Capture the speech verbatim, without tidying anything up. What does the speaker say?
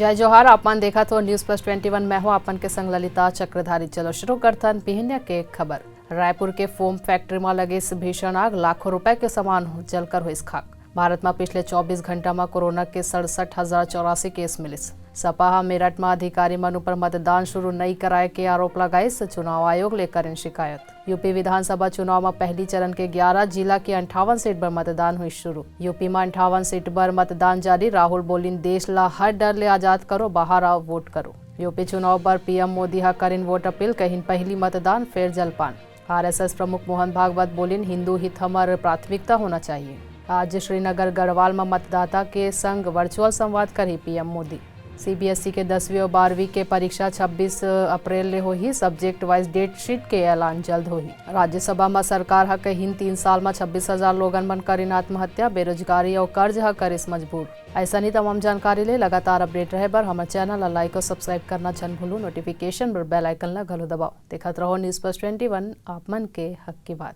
जय जोहार, आप मन देखत हो News Plus Twenty One, मैं हूं आप मन के संग ललिता चक्रधारी। चलो शुरू करथन बिहनिया के खबर। रायपुर के फोम फैक्ट्री म लगे भीषण आग, लाखों रुपए के सामान हो-, जलकर होइस खाक। भारत म पिछले चौबीस घंटा म कोरोना के सड़सठ हजार चौरासी केस मिलिस। सपा ह मेरठ म अधिकारी मन ऊपर मतदान शुरू नइ कराए के आरोप लगाइस, चुनाव आयोग ले करिन शिकायत। यूपी विधानसभा चुनाव म पहली चरण के ग्यारह जिला के अंठावन सीट बर मतदान हुई शुरू। यूपी म अंठावन सीट बर मतदान जारी। राहुल बोलिन, देश ला हर डर ले आजाद करो, बाहर आओ, वोट करो। यूपी चुनाव बर पीएम मोदी ह करिन वोट अपील, कहिन पहली मतदान, फेर जलपान। आरएसएस प्रमुख मोहन भागवत बोलिन, हिंदू हित हमर प्राथमिकता होना चाहिए। आज श्रीनगर गढ़वाल म मतदाता के संग वर्चुअल संवाद करही पीएम मोदी। सीबीएसई के दसवीं और बारहवीं के परीक्षा छब्बीस अप्रैल ले होही। सब्जेक्ट वाइज डेट शीट के ऐलान जल्द होही। राज्यसभा म सरकार ह कहिन, तीन साल म छब्बीस हजार लोगन मन करिन आत्महत्या, बेरोजगारी और कर्ज ह करिस मजबूर। ऐसा ही तमाम जानकारी ले लगातार अपडेट रहे बर हमर चैनल ला लाइक और सब्सक्राइब करना झन भूलू। नोटिफिकेशन बर बेल आइकन ला घलो दबाओ। देखत रहो News Plus Twenty One, आप मन के हक की बात।